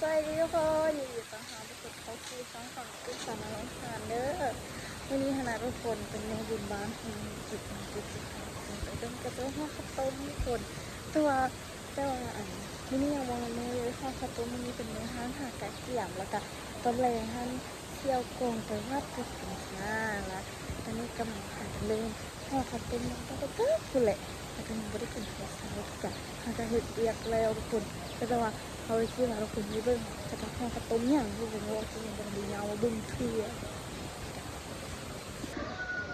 ສະບາຍດີທຸກຄົນ ຍິນດີຕ້ອນຮັບທຸກຄົນເຂົ້າສູ່ຊ່ອງຂອງຕຸກສານາໂຮງທານເດີ. ມື້ນີ້ຫັ້ນນະທຸກຄົນ ເປັນມື້ບຸນບ້ານຂອງເຈັດເຈັດສິບຫ້າ ໄປເບິ່ງກະເຈົ້າຫໍ່ເຂົ້າຕົ້ມທຸກຄົນ ແຕ່ວ່າ ແຕ່ວ່າອັນ ມື້ນີ້ຍັງບໍ່ແມ່ນມື້ຫໍ່ເຂົ້າຕົ້ມ ມື້ນີ້ເປັນມື້ຮ້ານຫາກະກຽມ ແລ້ວກະຕອນແລງຫັ້ນ ທ່ຽວກອງໄປວັດໄປກິນຂ້າວ ລະຕອນນີ້ກຳລັງຫາເລີ່ມຫໍ່ເຂົ້າຕົ້ມ ຍັງຕ້ອງໄປເກີບພຸ້ນແຫຼະ ແລ້ວກະຍັງບໍ່ໄດ້ກິນເຂົ້າເຊົ້າ ແລ້ວກະຫາກະເຮັດວຽກແລ້ວທຸກຄົນ ແຕ່ວ່າເຮົາຊິພາທຸກຄົນໄປເບິ່ງ ເຂົາເຈົ້າຫໍ່ເຂົ້າຕົ້ມຫຍັງ ທຸກຄົນ ເພາະວ່າຍັງບໍ່ໄດ້ຍ່າງມາເບິ່ງເທື່ອ.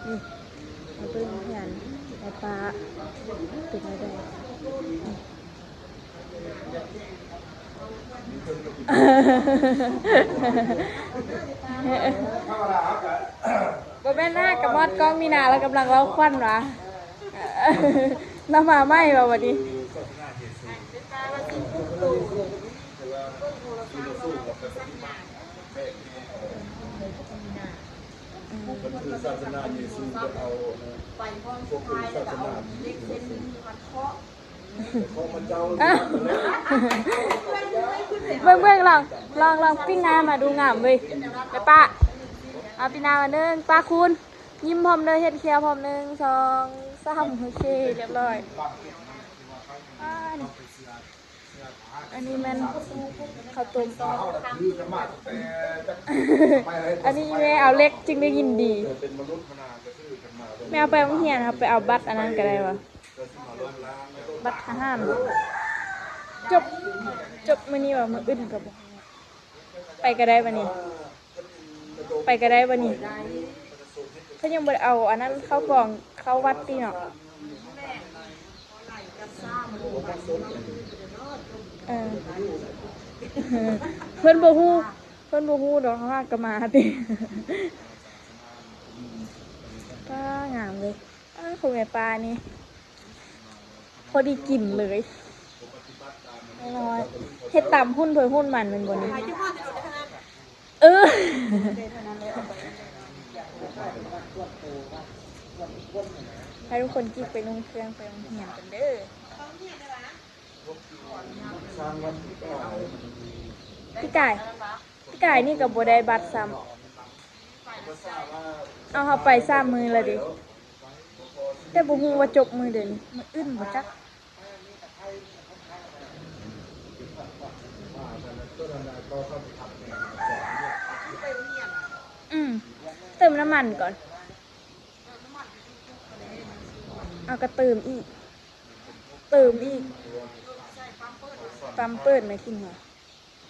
ນີ້ ມາເບິ່ງເຮືອນແມ່ປ້າ ເປັນແນວໃດ. ບໍ່ແມ່ນນາ ກະມອດກ້ອງມີນາ ລາວກຳລັງເວົ້າຂວັນຫວາ ລາວມາໃໝ່ຫວາບັດນີ້. ເພິ່ນຖືສາສະໜາເຢຊູ ເພິ່ນເອົາ ໄປພ້ອມສຸດທ້າຍ ແລ້ວກະເອົາເຫຼັກເສັ້ນໜຶ່ງພັນເຄາະ ເບິ່ງໆ ລອງ ລອງ ລອງປີ້ນໜ້າມາດູງາມເວີຍ ແມ່ປ້າ ເອົາປີ້ນໜ້າມາ ໜຶ່ງ ປ້າຄູນ ຍິ້ມພ້ອມເດີ ເຮັດແຂ້ວພ້ອມ ໜຶ່ງ ສອງ ສາມ ໂອເຄ ຮຽບຮ້ອຍ. ອັນນີ້ແມ່ນເຂົ້າຕົ້ມ ອັນນີ້ແມ່ເອົາເຫຼັກຈຶ່ງໄດ້ຍິນດີ ແມ່ເອົາໄປໂຮງຮຽນ ເຮົາໄປເອົາບັດອັນນັ້ນກະໄດ້ຫວາ ບັດທະຫານ. ຈົບ ຈົບມື້ນີ້ຫວາ ມື້ອື່ນກະບໍ່ ໄປກະໄດ້ບາດນີ້ ໄປກະໄດ້ບາດນີ້ ເພິ່ນຍັງບໍ່ໄດ້ເອົາອັນນັ້ນເຂົ້າກອງເຂົ້າວັດຕິເນາະ. ເອີ ເພິ່ນບໍ່ຮູ້ ເພິ່ນບໍ່ຮູ້ດອກ ເຮົາຫາກະມາຕິ. ປ້າ ງາມເລີຍ ປ້າ ຂອງແມ່ປ້ານີ້ ພໍດີກິນເລີຍ ນ້ອຍໆ ເຮັດຕາມຫຸ້ນໃຜຫຸ້ນມັນແມ່ນບໍ່ນີ້? ເອີ ໃຫ້ທຸກຄົນກີກໄປນຸ່ງເຄື່ອງໄປໂຮງຮຽນກັນເດີ. ປີກາຍ ປີກາຍນີ້ກະບໍ່ໄດ້ບັດຊ້ຳ ເອົາ ເຮົາໄປສາມມື້ລະເດ ແຕ່ບໍ່ຮູ້ວ່າຈົບມື້ໃດນີ້ ມື້ອື່ນບໍ່ຈັກ. ອືມ ເຕີມນ້ຳມັນກ່ອນ ເອົາກະເຕີມອີກ ເຕີມອີກ ປຳເປີດແມ່ນຫຍັງຫວາ?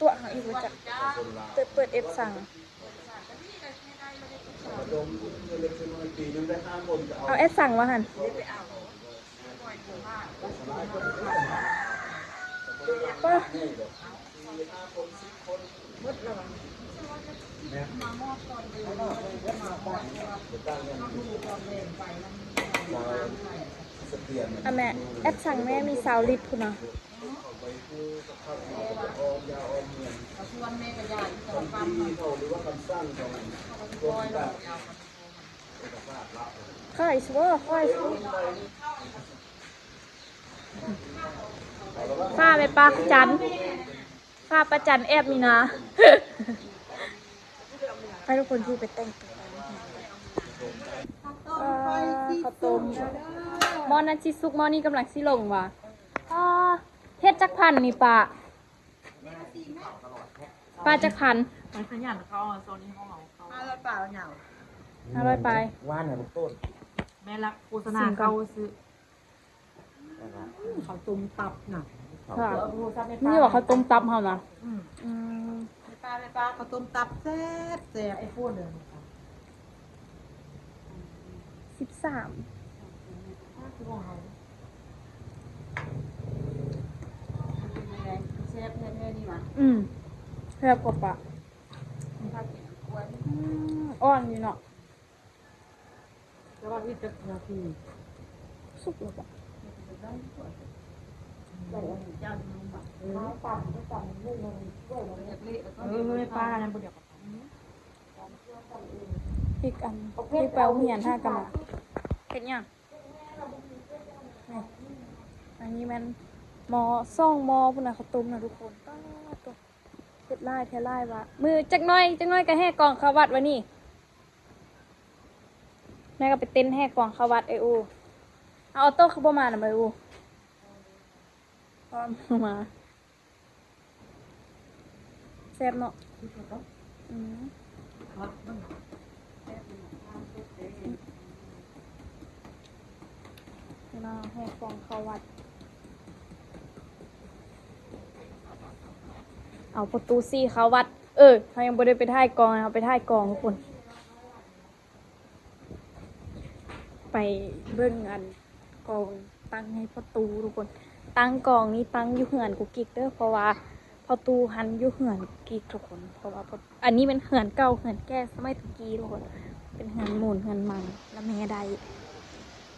ຕົວະເຮົາອີກບໍ່ຈັກ ເປີດ ເປີດແອັບສັ່ງ ເອົາແອັບສັ່ງວ່າຫັ້ນ ປ້າ ອະແມ່ ແອັບສັ່ງແມ່ມີຊາວລິດພຸ້ນນະ. ຂາຍຊິບໍ່ ຂາຍຊິບໍ່ ຟ້າແມ່ປ້າຈັນ ຟ້າປ້າຈັນແອບມີນາ ໃຫ້ທຸກຄົນທີ່ໄປແຕ່ງຕົວ ເອີ ເຂົ້າຕົ້ມ ໝໍ້ນັ້ນຊິສຸກ ໝໍ້ນີ້ກຳລັງຊິລົງຫວາ. ອາ ເຮັດຈັກພັນນີ້ປ້າ? ປ້າ ຈັກພັນ? ມັນຂະຫຍັນເຂົາ ໂຊນນີ້ຂອງເຮົາ ຫ້າຮ້ອຍປາຍຫຍັງ ຫ້າຮ້ອຍປາຍ ວ່ານໃຫ້ບັກໂຕນ ແມ່ນລະ ໂຄສະນາເຂົາຊື້. ເຂົ້າຕົ້ມຕັບນະ ເຂົາ ນີ້ວ່າເຂົ້າຕົ້ມຕັບເຮົານະ ອືມ ອືມ ແມ່ປ້າ ແມ່ປ້າ ເຂົ້າຕົ້ມຕັບແຊບໆ ໄອ້ໂພດເດີ. ສິບສາມ ແຊບແທ້ໆ ນີ້ຫວາ ອືມ ແຊບກວ່າປະ ອືມ ອ່ອນຢູ່ເນາະ ແຕ່ວ່າອີກຈັກນາທີ ສຸກແລ້ວບໍ່ ເອີ ເອີ ແມ່ປ້ານັ້ນບໍ່ດຽວ ອີກອັນ ທີ່ໄປໂຮງຮຽນຫາກັນ ເຮັດຫຍັງ? ນີ້ ອັນນີ້ແມ່ນໝໍ້ ສອງໝໍ້ພຸ້ນນະ ເຂົ້າຕົ້ມນະທຸກຄົນ ປາດໂທ້ ເຮັດ ຫຼາຍແທ້ຫຼາຍວ່າ ມື້ຈັກໜ້ອຍ ຈັກໜ້ອຍກໍແຫ່ກອງເຂົ້າວັດວະນີ້. ແມ່ກໍໄປເຕັ້ນແຫ່ກອງເຂົ້າວັດ ເອີຍອູ. ເອົາ ອອໂຕ້ຄືບໍ່ມານຳ ເອີຍອູ? ພ້ອມມາ. ແຊບເນາະ. ອືມ ເວລາແຫ່ກອງເຂົ້າວັດ ເອົາພໍ່ຕູ້ສີ່ເຂົ້າວັດ. ເອີ ເຮົາຍັງບໍ່ໄດ້ໄປຖ່າຍກອງ ເຮົາໄປຖ່າຍກອງພຸ້ນ. ໄປເບິ່ງອັນກອງຕັ້ງໃຫ້ພໍ່ຕູ້ທຸກຄົນ. ຕັ້ງກອງນີ້ຕັ້ງຢູ່ເຮືອນກຸກກິກເດີ ເພາະວ່າພໍ່ຕູ້ຫັ້ນຢູ່ເຮືອນກຸກກິກທຸກຄົນ. ເພາະວ່າ ອັນນີ້ແມ່ນເຮືອນເກົ່າ ເຮືອນແກ່ສະໄໝແຕ່ກີ້ທຸກຄົນ. ເປັນເຮືອນມູນເຮືອນມັງ ລະແມ່ໄດ້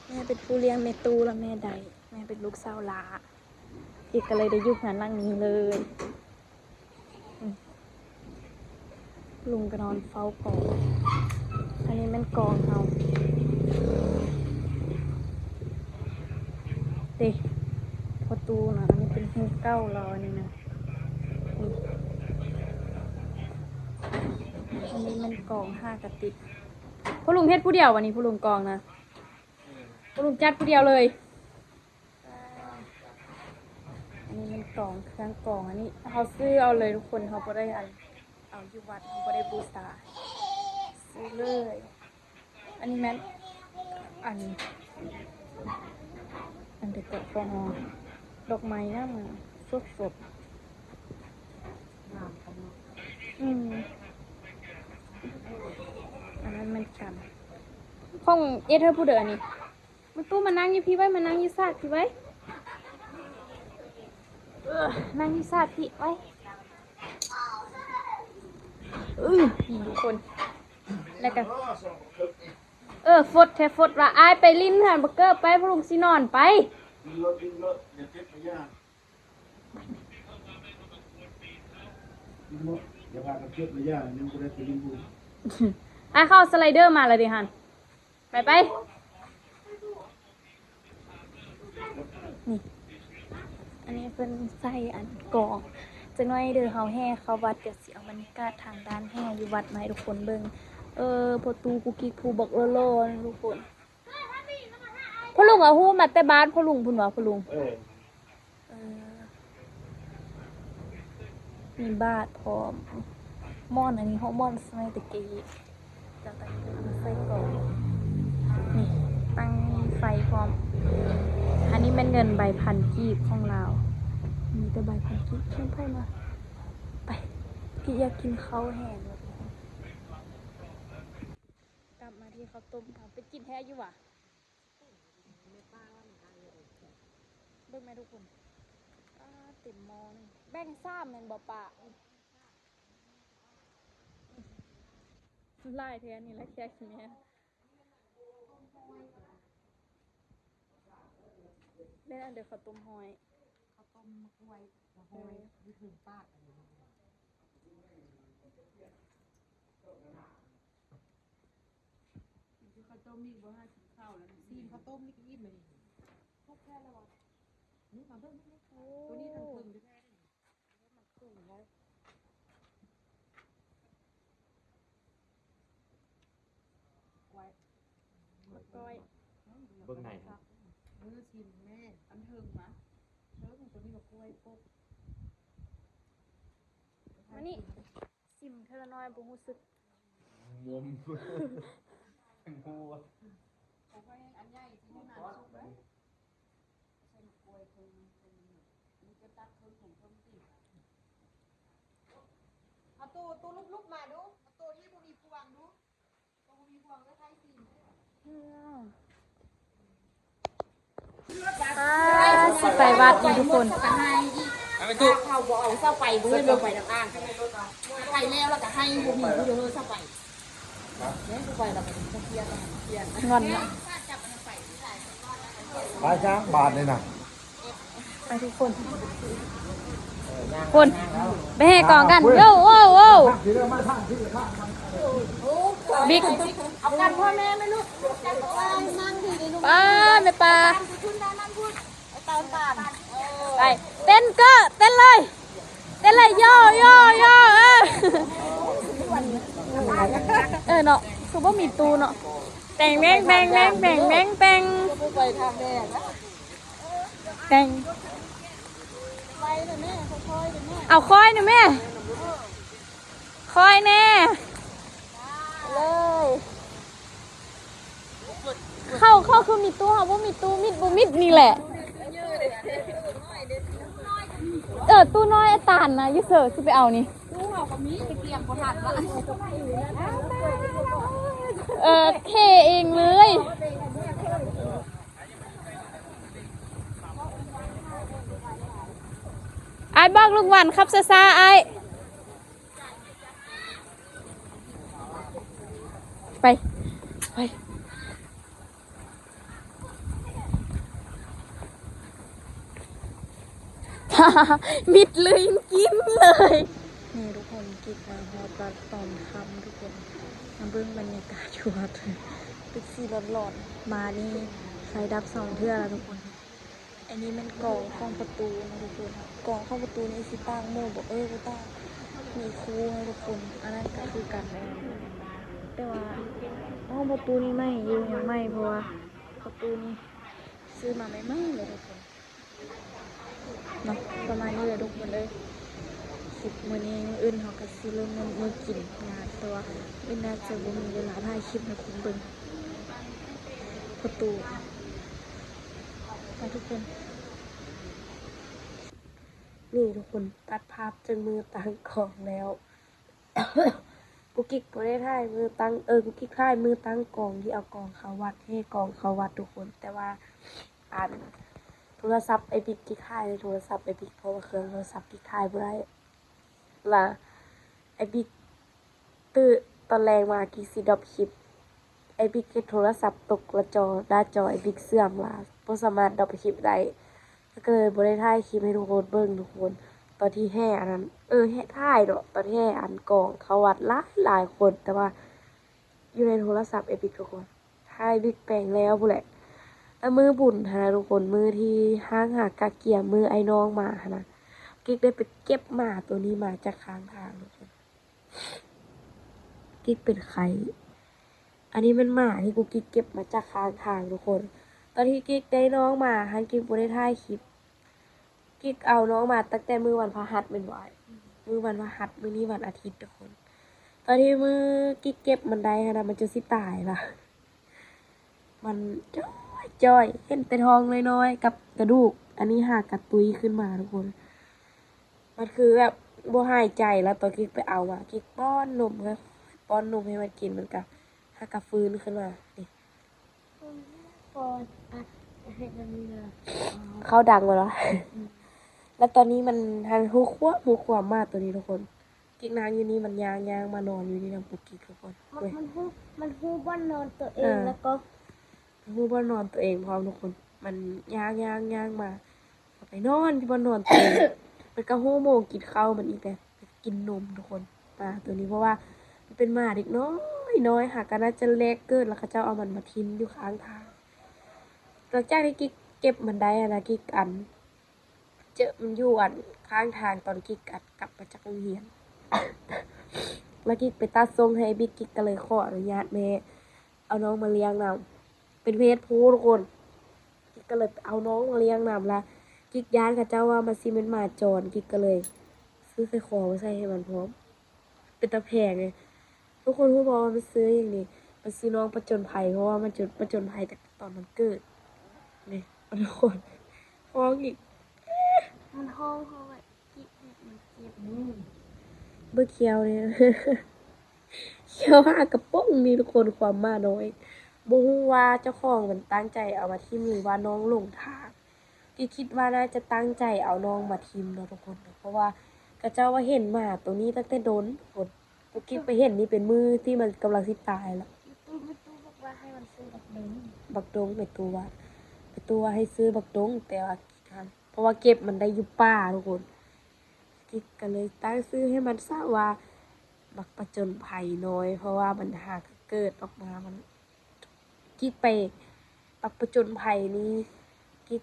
ແມ່ເປັນຜູ້ລ້ຽງແມ່ຕູ້ ລະແມ່ໄດ້ ແມ່ເປັນລູກສາວຫຼ້າ ກິກກໍເລີຍໄດ້ຢູ່ເຮືອນຫຼັງນີ້ເລີຍ. ອືມ ລຸງກໍນອນເຝົ້າກອງ. ອັນນີ້ແມ່ນກອງເຮົາເດ້ ພໍ່ຕູ້ນະ. ອັນນີ້ເປັນຮູບເກົ່າລາວ ອັນນີ້ນະ. ນີ້ ອັນນີ້ແມ່ນກອງຫ້າກະຕິກ. ພໍ່ລຸງເຮັດຜູ້ດຽວ ອັນນີ້ພໍ່ລຸງກອງນະ ພໍ່ລຸງຈັດຜູ້ດຽວເລີຍ. ອັນນີ້ແມ່ນກອງ ເຄື່ອງກອງ ອັນນີ້ເຮົາຊື້ເອົາເລີຍທຸກຄົນ. ເຮົາບໍ່ໄດ້ອັນ ເອົາຢູ່ວັດ ເຮົາບໍ່ໄດ້ບູຊາ ຊື້ເລີຍ. ອັນນີ້ແມ່ນອັນ ອັນເດ ແກະໂອຮໍ ດອກໄມ້ງາມໆ ສົດໆ. ອືມ ອັນນັ້ນແມ່ນກັນ ຂອງເອັດເຮີຜູ້ເດີ ອັນນີ້. ມາຕູ້ມານັ່ງຢູ່ພີ້ໄວ້ ມານັ່ງຢູ່ສາດພີ້ໄວ້ ເອີ ນັ່ງຢູ່ສາດພີ້ໄວ້. ອື ນີ້ທຸກຄົນ ແລ້ວກໍ ເອີ ຟົດແທ້ຟົດວ່າ ອ້າຍໄປຫຼິ້ນເຮືອນບັກເກີບໄປ ພໍ່ລຸງຊິນອນໄປ. ອ້າຍເຂົາສະໄລເດີມາແລ້ວເດຫັ້ນ. ໄປໄປ ນີ້ ອັນນີ້ເພິ່ນໃສ່ອັນກອງ. ຈັກໜ້ອຍເດີເຮົາແຫ່ເຂົ້າວັດ ກະຊິເອົາບັນຍາກາດທາງດ້ານແຫ່ຢູ່ວັດມາໃຫ້ທຸກຄົນເບິ່ງ. ເອີ ພໍ່ຕູ້ກຸກກິກຜູ້ບັກຫຼໍ່ໆ ທຸກຄົນ. ພໍ່ລຸງເອົາຮູບມາແຕ່ບ້ານພໍ່ລຸງພຸ້ນຫວາ ພໍ່ລຸງ? ເອີ ເອີ ມີບາດພ້ອມ ໝອນ ອັນນີ້ເຮົາໝອນສະໄໝແຕ່ກີ້ ແລ້ວກໍໃສ່ກອງ ນີ້ ຕັ້ງໄຟພ້ອມ. ອັນນີ້ແມ່ນເງິນໃບພັນກີບຂອງລາວ ມີແຕ່ໃບພັນກີບ. ເພິ່ນໄປມາ ໄປ ກິກຢາກກິນເຂົ້າແຮງ. ກັບມາທີ່ເຂົ້າຕົ້ມ ເຮົາໄປກິນແທ້ຢູ່ຫວາ? ເບິ່ງແມ່ທຸກຄົນ ປາ ເຕັມໝໍ້ໜຶ່ງ ແບ່ງສາມແມ່ນບໍ່ປາ? ຫຼາຍແທ້ ນີ້ລະແຂກແມ່ ແມ່ນອັນເດີ ເຂົ້າຕົ້ມຫ້ອຍ ເຂົ້າຕົ້ມໝາກກ້ວຍ ເອີ ຫ້ອຍຢູ່ເທິງປາກ ອັນນີ້ ກິນເຂົ້າຕົ້ມນີ້ບໍ່ຫາກິນເຂົ້າແລ້ວ ຊີມເຂົ້າຕົ້ມນີ້ກໍອີ່ມແລ້ວນີ້. ສຸກແທ້ແລ້ວຫວາ? ນີ້ມາເບິ່ງ ໂອ້ ໂຕນີ້ທັງເທິງແທ້ໆ ນີ້ ມັນສຸກແລ້ວ ກ້ວຍ ໝາກກ້ວຍ ເບິ່ງໃນ ເອີ ຊີມແມ່ ອັນເທິງມາ ເທິງໂຕນີ້ໝາກກ້ວຍປົກ ມານີ້ ຊິມເທື່ອລະໜ້ອຍ ບໍ່ຮູ້ສຶກ ງົມ ທັງຫົວ ຂອງຂ້ອຍແຮ່ງອັນໃຫຍ່ ຊິຢູ່ນານສຸກເລີຍ ໃສ່ໝາກກ້ວຍເຄິ່ງໜຶ່ງ ອັນນີ້ຈະຕັດເຄິ່ງຂອງເພິ່ນຕິ ເອົາໂຕ ໂຕລຸບໆມາດູ ເອົາໂຕທີ່ບໍ່ມີພວງດູ ໂຕບໍ່ມີພວງເດີ ໃສ່ຊີມ ອືມ. ປາ ຊິໄປວັດນີ້ທຸກຄົນ ເອົາໄປຕູ້ ເຂົາບໍ່ເອົາເສົາໄຟ ບໍ່ເຫັນບໍ່ໄຟນຳອ່າງ ໄປແລ້ວລະກະໃຫ້ ບໍ່ມີຜູ້ເດີເຮົາເສົາໄຟ ແມ່ນບໍ່ໄປລະກະເຄຍນ ງອນນະ ໄປຈ້າງບາດນີ້ນະ ໄປທຸກຄົນ ພຸ້ນ ໄປແຫ່ກອງກັນ ໂອ້ ໂອ້ ໂອ້ ບິກ ເອົາກັນພໍ່ແມ່ແມ່ລູກ ປາ ແມ່ປາ ໄປ ເຕັ້ນເກີ ເຕັ້ນເລີຍ ເຕັ້ນເລີຍ ໂຢ ໂຢ ໂຢ. ເອີເນາະ ຄືບໍ່ມີຕູ້ເນາະ. ແຕ່ງແຕ່ງແຕ່ງແຕ່ງແຕ່ງແຕ່ງແຕ່ງແຕ່ງ ເອົາຄ່ອຍນະແມ່ ຄ່ອຍແນ່ ເລີຍ. ເຂົາ ເຂົາຄືມີຕູ້ ເຮົາບໍ່ມີຕູ້ ມິດບໍ່ມິດນີ້ແຫຼະ. ເອີ ຕູ້ນ້ອຍອາຈານນະ ຢູ່ເສີ ຊິໄປເອົານີ້. ຕູ້ເຮົາກໍມີ ໄປກຽມບໍ່ທັນລະ. ເອີ ເທເອງເລີຍ. ອ້າຍບອກລຸງຫວັນຂັບຊ້າໆ ອ້າຍ. ໄປ ໄປ ມິດເລີຍ ກິນເລີຍ. ນີ້ທຸກຄົນ ກິກມາຮອດວັດຕອນຄ່ຳທຸກຄົນ ມາເບິ່ງບັນຍາກາດຢູ່ວັດ ເປັນສີຫຼອນໆ ມານີ້ໄຟດັບສອງເທື່ອແລ້ວທຸກຄົນ. ອັນນີ້ແມ່ນກອງຂອງປະຕູນະທຸກຄົນ ກອງຂອງປະຕູນີ້ຊິຕ່າງໝູ່ບໍ່ ເອີ ບໍ່ຕ່າງ ມີຄູ່ນະທຸກຄົນ. ອັນນັ້ນກໍຄືກັນ ແຕ່ວ່າຫ້ອງປະຕູນີ້ໃໝ່ຢູ່ ຍັງໃໝ່ ເພາະວ່າປະຕູນີ້ຊື້ມາໃໝ່ໆເລີຍທຸກຄົນເນາະ. ປະມານນີ້ແຫຼະທຸກຄົນເອີຍ ຄລິບມື້ນີ້. ມື້ອື່ນເຮົາກໍຊິເລີ່ມມື້ກິນງານ ແຕ່ວ່າມື້ອື່ນໜ້າຈະບໍ່ມີເວລາຖ່າຍຄລິບໃຫ້ຄົນເບິ່ງ ປະຕູ ໄປທຸກຄົນ. ນີ້ທຸກຄົນ ຕັດພາບຈາກມື້ຕັ້ງກອງແລ້ວ ກຸກກິກບໍ່ໄດ້ຖ່າຍມື້ຕັ້ງ ເອີ ກຸກກິກຖ່າຍມື້ຕັ້ງກອງ ທີ່ເອົາກອງເຂົ້າວັດ ແຫ່ກອງເຂົ້າວັດທຸກຄົນ. ແຕ່ວ່າ ອັນ ໂທລະສັບອ້າຍບິກ ກິກຖ່າຍໃນໂທລະສັບອ້າຍບິກ ເພາະວ່າເຄື່ອງໂທລະສັບກິກຖ່າຍບໍ່ໄດ້ ລະອ້າຍບິກ ຕື່ນຕອນແລງມາກິກຊິດຣອບຄລິບ ໄອ້ບິກເຮັດໂທລະສັບຕົກ ລະຈໍ ໜ້າຈໍໄອ້ບິກເສື່ອມ ລະບໍ່ສາມາດດຣອບຄລິບໄດ້ ລະກະເລີຍບໍ່ໄດ້ຖ່າຍຄລິບໃຫ້ທຸກຄົນເບິ່ງທຸກຄົນ. ຕອນທີ່ແຫ່ອັນນັ້ນ ເອີ ແຫ່ຖ່າຍເນາະ ຕອນແຫ່ອັນກອງເຂົ້າວັດຫຼາຍໆຄົນ ແຕ່ວ່າຢູ່ໃນໂທລະສັບໄອ້ບິກທຸກຄົນ. ທ້າຍບິກແປງແລ້ວພຸ້ນແຫຼະ ແລ້ວມື້ບຸນຫັ້ນນະທຸກຄົນ ມື້ທີ່ຮ້າງຫາກະກຽມ ມື້ອ້າຍນ້ອງມາຫັ້ນນະ ກິກໄດ້ໄປເກັບໝາໂຕນີ້ມາຈາກຂ້າງທາງທຸກຄົນ ກິກເປັນໄຂ້. ອັນນີ້ແມ່ນໝາທີ່ກຸກກິກເກັບມາຈາກຂ້າງທາງທຸກຄົນ ຕອນທີ່ກິກໄດ້ນ້ອງມາຫັ້ນ ກິກບໍ່ໄດ້ຖ່າຍຄລິບ ກິກເອົານ້ອງມາຕັ້ງແຕ່ມື້ວັນພະຫັດແມ່ນບໍ່ອ້າຍ? ອືມ ມື້ວັນພະຫັດ ມື້ນີ້ວັນອາທິດທຸກຄົນ. ຕອນທີ່ມື້ກິກເກັບມັນໄດ້ຫັ້ນນະ ມັນຈົນຊິຕາຍລະ ມັນຈ່ອຍໆ ເຫັນແຕ່ທ້ອງນ້ອຍໆກັບກະດູກ ອັນນີ້ຫາກະຕຸ້ຍຂຶ້ນມາທຸກຄົນ. ມັນຄືແບບບໍ່ຫາຍໃຈລະ ຕອນກິກໄປເອົາມາ ກິກປ້ອນນົມ ປ້ອນນົມໃຫ້ມັນກິນ ມັນກະຫາກະຟື້ນຂຶ້ນມາ ນີ້ ເຂົ້າດັງແມ່ນບໍ່? ອືມ ແລ້ວຕອນນີ້ມັນຫັນຮູ້ຄວາມ ຮູ້ຄວາມໝາໂຕນີ້ທຸກຄົນ. ກິກນາງຢູ່ນີ້ ມັນຍ່າງໆມານອນຢູ່ນີ້ນຳປຸກກິກທຸກຄົນ. ມັນ ເວີຍ ມັນຮູ້ ມັນຮູ້ບ່ອນນອນຕົວເອງ ເອີ ແລ້ວກໍຮູ້ບ່ອນນອນຕົວເອງພ້ອມທຸກຄົນ. ມັນຍ່າງໆໆມາ ໄປນອນຢູ່ບ່ອນນອນຕົວເອງ ມັນກໍຮູ້ໂມງກິນເຂົ້າມັນອີກແຫຼະ ໄປກິນນົມທຸກຄົນ ໝາໂຕນີ້. ເພາະວ່າມັນເປັນໝາເດັກນ້ອຍນ້ອຍ ຫາກະໜ້າຈະແລກເກີດ ແລ້ວເຂົາເຈົ້າເອົາມັນມາຖິ້ມຢູ່ຂ້າງທາງ. ຫຼັງຈາກທີ່ກິກເກັບມັນໄດ້ຫັ້ນນະ ກິກອັນ ເຈີມັນຢູ່ອັນຂ້າງທາງ ຕອນກິກອັນກັບມາຈາກໂຮງຮຽນ ແລ້ວກິກໄປຕັດສົ່ງໃຫ້ບິກ ກິກກໍເລີຍຂໍອະນຸຍາດແມ່ເອົານ້ອງມາລ້ຽງນຳ ເປັນເພດຜູ້ທຸກຄົນ. ກິກກໍເລີຍເອົານ້ອງມາລ້ຽງນຳ ລະກິກຢ້ານເຂົາເຈົ້າວ່າມັນຊິແມ່ນໝາຈອນ ກິກກໍເລີຍຊື້ໄສ້ຄໍມາໃສ່ໃຫ້ມັນພ້ອມ. ເປັນຕາແພງເດ ທຸກຄົນຮູ້ບໍ່ວ່າມັນຊື່ຫຍັງນີ້? ມັນຊື່ນ້ອງປະຈົນໄພ ເພາະວ່າມັນປະຈົນໄພຕັ້ງແຕ່ຕອນມັນເກີດນີ້ ທຸກຄົນ. ຮ້ອງອີກ ມັນຮ້ອງ ຮ້ອງແບບ ເບິ່ງຂຽວນີ້ ຂຽວຫາກະປົ້ງນີ້ທຸກຄົນ. ຄວາມໝານ້ອຍ ບໍ່ຮູ້ວ່າເຈົ້າຂອງມັນຕັ້ງໃຈເອົາມາຖິ້ມ ຫຼືວ່ານ້ອງຫຼົງທາງ. ກິກຄິດວ່າໜ້າຈະຕັ້ງໃຈເອົານ້ອງມາຖິ້ມເນາະທຸກຄົນເນາະ ເພາະວ່າເຂົາເຈົ້າວ່າເຫັນໝາໂຕນີ້ຕັ້ງແຕ່ດົນພຸ້ນ. ກຸກກິກໄປເຫັນນີ້ເປັນມື້ທີ່ມັນກຳລັງຊິຕາຍລະ. ແມ່ຕູ້ ແມ່ຕູ້ບອກວ່າໃຫ້ມັນຊື້ບັກດົງ ບັກດົງ ແມ່ຕູ້ວ່າ ແມ່ຕູ້ວ່າໃຫ້ຊື້ບັກດົງ ແຕ່ວ່າກິກຫັ້ນ ເພາະວ່າເກັບມັນໄດ້ຢູ່ປ່າທຸກຄົນ. ກິກກໍເລີຍຕັ້ງຊື່ໃຫ້ມັນຊະວ່າບັກປະຈົນໄພນ້ອຍ ເພາະວ່າມັນຫາກະເກີດອອກມາ ມັນ ກິກໄປ ບັກປະຈົນໄພນີ້ ກິກ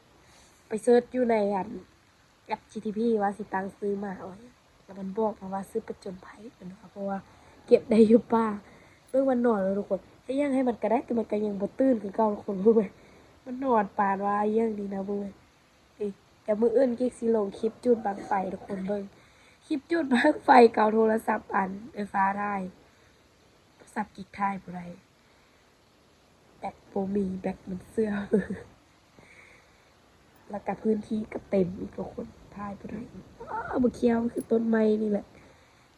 ໄປເສີດຢູ່ໃນອັນ ແອັບ ຈີທີພີ ວ່າຊິຕັ້ງຊື່ໝາຫຍັງ ແລ້ວມັນບອກມາວ່າຊື່ປະຈົນໄພ ເພາະວ່າ ເກັບໄດ້ຢູ່ປ່າ. ເບິ່ງມັນນອນແລ້ວທຸກຄົນ ເຮັດຫຍັງໃຫ້ມັນກະໄດ້ ແຕ່ມັນກະຍັງບໍ່ຕື່ນຄືເກົ່າທຸກຄົນ. ເບິ່ງແມະ ມັນນອນປານວ່າອີ່ຫຍັງນີ້ນະ ເບິ່ງແມະ. ນີ້ ດຽວມື້ອື່ນກິກຊິລົງຄລິບຈູດບັ້ງໄຟທຸກຄົນເບິ່ງ. ຄລິບຈູດບັ້ງໄຟ ເອົາໂທລະສັບອັນເອື້ອຍຟ້າຖ່າຍ. ໂທລະສັບກິກຖ່າຍບໍ່ໄດ້ ແບັດບໍ່ມີ ແບັດມັນເສື່ອມ ແລ້ວກະພື້ນທີ່ກະເຕັມອີກທຸກຄົນ ຖ່າຍບໍ່ໄດ້. ອ້າ ບັກຂຽວ ມັນຄືຕົ້ນໄມ້ນີ້ແຫຼະ.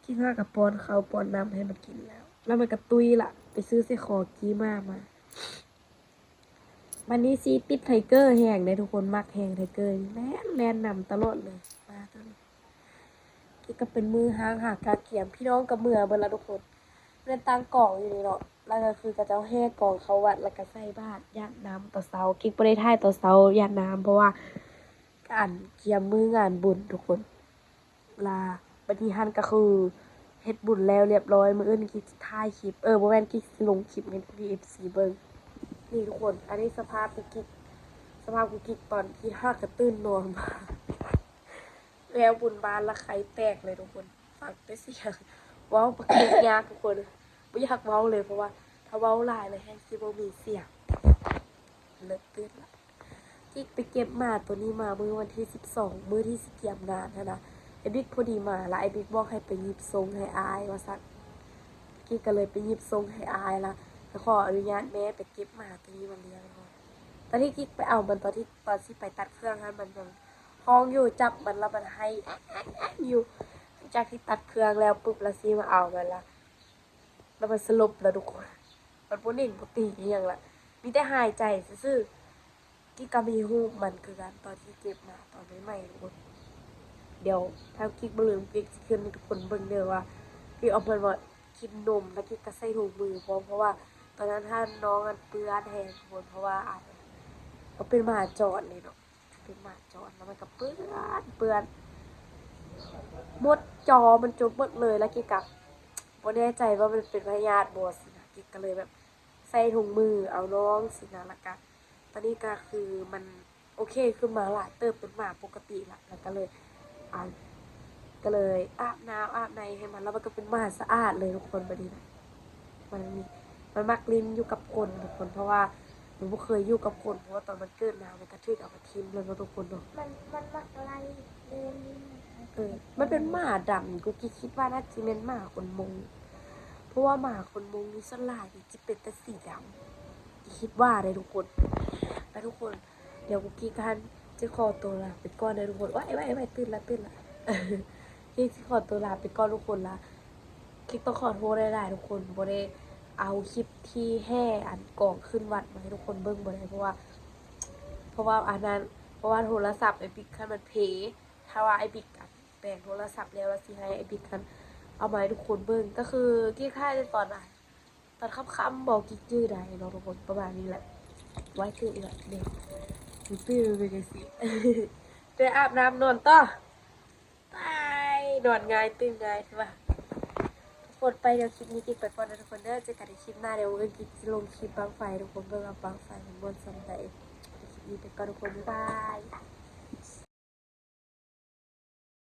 ຄິດວ່າກະປ້ອນເຂົ້າປ້ອນນ້ຳໃຫ້ມັນກິນແລ້ວ ແລ້ວມັນກະຕຸ້ຍລະ. ໄປຊື້ໄສ້ຂໍກີ້ມ້າມາ. ບັດນີ້ຊິຕິດໄທເກີແຮງເດ້ທຸກຄົນ ມັກແຮງໄທເກີນີ້ ແລ່ນ ແລ່ນນຳຕະຫຼອດເລີຍ ມາຕົວນີ້. ນີ້ກະເປັນມື້ຮ້າງຫາກາກຽມ ພີ່ນ້ອງກະເມືອເບິດລະທຸກຄົນ. ແມ່ນຕັ້ງກອງຢູ່ນີ້ເນາະ ແລ້ວກະຄືເຂົາເຈົ້າແຫ່ກອງເຂົ້າວັດ ແລ້ວກະໃສ່ບາດ ຢາດນ້ຳຕອນເຊົ້າ. ກິກບໍ່ໄດ້ຖ່າຍຕອນເຊົ້າ ຢາດນ້ຳ ເພາະວ່າການກຽມມື້ງານບຸນທຸກຄົນ. ລະບັດນີ້ຫັ້ນກະຄືເຮັດບຸນແລ້ວລຽບຮ້ອຍ ມື້ອື່ນກິກຊິຖ່າຍຄລິບ ເອີ ບໍ່ແມ່ນ ກິກຊິລົງຄລິບໃຫ້ພີ່ເອັຟຊີເບິ່ງ. ນີ້ທຸກຄົນ ອັນນີ້ສະພາບກຸກກິກ ສະພາບກຸກກິກຕອນທີ່ຫາກະຕື່ນນອນມາ ແລ້ວບຸນບ້ານລະໄຂ່ແຕກເລີຍທຸກຄົນ. ຟັງແຕ່ສຽງ ເວົ້າປະກິກຍາກທຸກຄົນ ບໍ່ຢາກເວົ້າເລີຍ ເພາະວ່າຖ້າເວົ້າຫຼາຍລະແຮ່ງຊິບໍ່ມີສຽງ. ເລີກຕື່ນລະ. ກິກໄປເກັບໝາໂຕນີ້ມາມື້ວັນທີສິບສອງ ມື້ທີ່ຊິກຽມງານຫັ້ນນະ. ອ້າຍບິກພໍດີມາລະ ອ້າຍບິກບອກໃຫ້ໄປຫຍິບສົ່ງໃຫ້ອ້າຍວ່າຊັ້ນ. ກິກກະເລີຍໄປຫຍິບສົ່ງໃຫ້ອ້າຍລະ ໄປຂໍອະນຸຍາດແມ່ໄປເກັບໝາໂຕນີ້ມາລ້ຽງເນາະ. ຕອນທີ່ກິກໄປເອົາມັນ ຕອນທີ່ ຕອນຊິໄປຕັດເຄື່ອງຫັ້ນ ມັນຍັງຮ້ອງຢູ່ ຈັບມັນລະມັນໄຫ້ແອດໆຢູ່. ຫຼັງຈາກທີ່ຕັດເຄື່ອງແລ້ວປຸບລະຊິມາເອົາມັນລະ ລະມັນສະຫຼົບລະທຸກຄົນ. ມັນບໍ່ເໜັງບໍ່ຕີອີ່ຫຍັງລະ ມີແຕ່ຫາຍໃຈຊື່ໆ. ກິກກະມີຮູບມັນຄືກັນ ຕອນທີ່ເກັບມາຕອນໃໝ່ໆທຸກຄົນ. ດຽວຖ້າກິກບໍ່ລືມ ກິກຊິຂຶ້ນໃຫ້ທຸກຄົນເບິ່ງເດີວ່າ ກິກເອົາມັນມາກິນນົມ ລະກິກກະໃສ່ຖົງມືພ້ອມ ເພາະວ່າຕອນນັ້ນຫັ້ນນ້ອງອັນເປື້ອນແຮງທຸກຄົນ ເພາະວ່າອັນ ເຂົາເປັນໝາຈອນເດ້ເນາະ. ເປັນໝາຈອນ ລະມັນກະເປື້ອນ ເປື້ອນ ໝົດຈໍມັນຈົນໝົດເລີຍ. ລະກິກກະບໍ່ແນ່ໃຈວ່າມັນເປັນພະຍາດບໍ່ຊີ້ນະ ກິກກະເລີຍແບບໃສ່ຖົງມືເອົານ້ອງຊີ້ນະ. ລະກະຕອນນີ້ກະຄືມັນໂອເຄຂຶ້ນມາຫຼາຍເຕີບ ເປັນໝາປົກກະຕິລະ. ລະກະເລີຍ ອັນ ກະເລີຍອາບນ້ຳອາບໃນໃຫ້ມັນ ລະມັນກະເປັນໝາສະອາດເລີຍທຸກຄົນ. ບາດນີ້ນະ ມັນ ມັນມັກຫຼິ້ນຢູ່ກັບຄົນທຸກຄົນ ເພາະວ່າມັນບໍ່ເຄີຍຢູ່ກັບຄົນ ເພາະວ່າຕອນມັນເກີດມາ ມັນກະຖືກເອົາມາຖິ້ມແລ້ວເນາະທຸກຄົນເນາະ. ມັນ ມັນມັກໄລ່ເດີນຫຼິ້ນ ເອີ ມັນເປັນໝາດຳ ກຸກກິກຄິດວ່າໜ້າຈະແມ່ນໝາຄົນມົ້ງ ເພາະວ່າໝາຄົນມົ້ງນີ້ສ່ວນຫຼາຍນີ້ຈະເປັນແຕ່ສີດຳ ກິກຄິດວ່າເດ້ທຸກຄົນ. ໄປທຸກຄົນ ດຽວກຸກກິກຫັ້ນຈະຂໍໂຕລາໄປກ່ອນເດີທຸກຄົນ. ໂອ້ຍ ໄວໆ ຕື່ນລະ ຕື່ນລະ ກິກຊິຂໍໂຕລາໄປກ່ອນທຸກຄົນລະ. ກິກຕ້ອງຂໍໂທດຫຼາຍໆທຸກຄົນ ບໍ່ໄດ້ເອົາຄລິບທີ່ແຫ່ອັນກອງຂຶ້ນວັດມາໃຫ້ທຸກຄົນເບິ່ງບໍ່ໄດ້ ເພາະວ່າ ເພາະວ່າອັນນັ້ນ ເພາະວ່າໂທລະສັບອ້າຍບິກຫັ້ນມັນເພ. ຖ້າວ່າອ້າຍບິກອັນແປງໂທລະສັບແລ້ວ ລະຊິໃຫ້ອ້າຍບິກຫັ້ນເອົາມາໃຫ້ທຸກຄົນເບິ່ງ. ກະຄືກິກຖ່າຍແຕ່ຕອນ ຕອນຄ່ຳໆ ບໍ່ ກິກຈື່ໄດ້ເນາະທຸກຄົນ ປະມານນີ້ແຫຼະ. ໄວຕື່ນອີກແລ້ວເດ້ ຕື່ນເປັນຈັ່ງຊີ້ ໄປອາບນ້ຳນອນຕໍ່. ຕາຍ ນອນງ່າຍຕື່ນງ່າຍຄືວ່າ. ທຸກຄົນ ໄປ ດຽວຄລິບນີ້ກິກໄປກ່ອນເດີທຸກຄົນເດີ ເຈີກັນໃນຄລິບໜ້າ. ດຽວມື້ອື່ນກິກຊິລົງຄລິບບັ້ງໄຟໃຫ້ທຸກຄົນເບິ່ງວ່າບັ້ງໄຟມັນມ່ວນສ່ຳໃດ. ຄລິບນີ້ໄປກ່ອນທຸກຄົນ ບາຍບາຍ.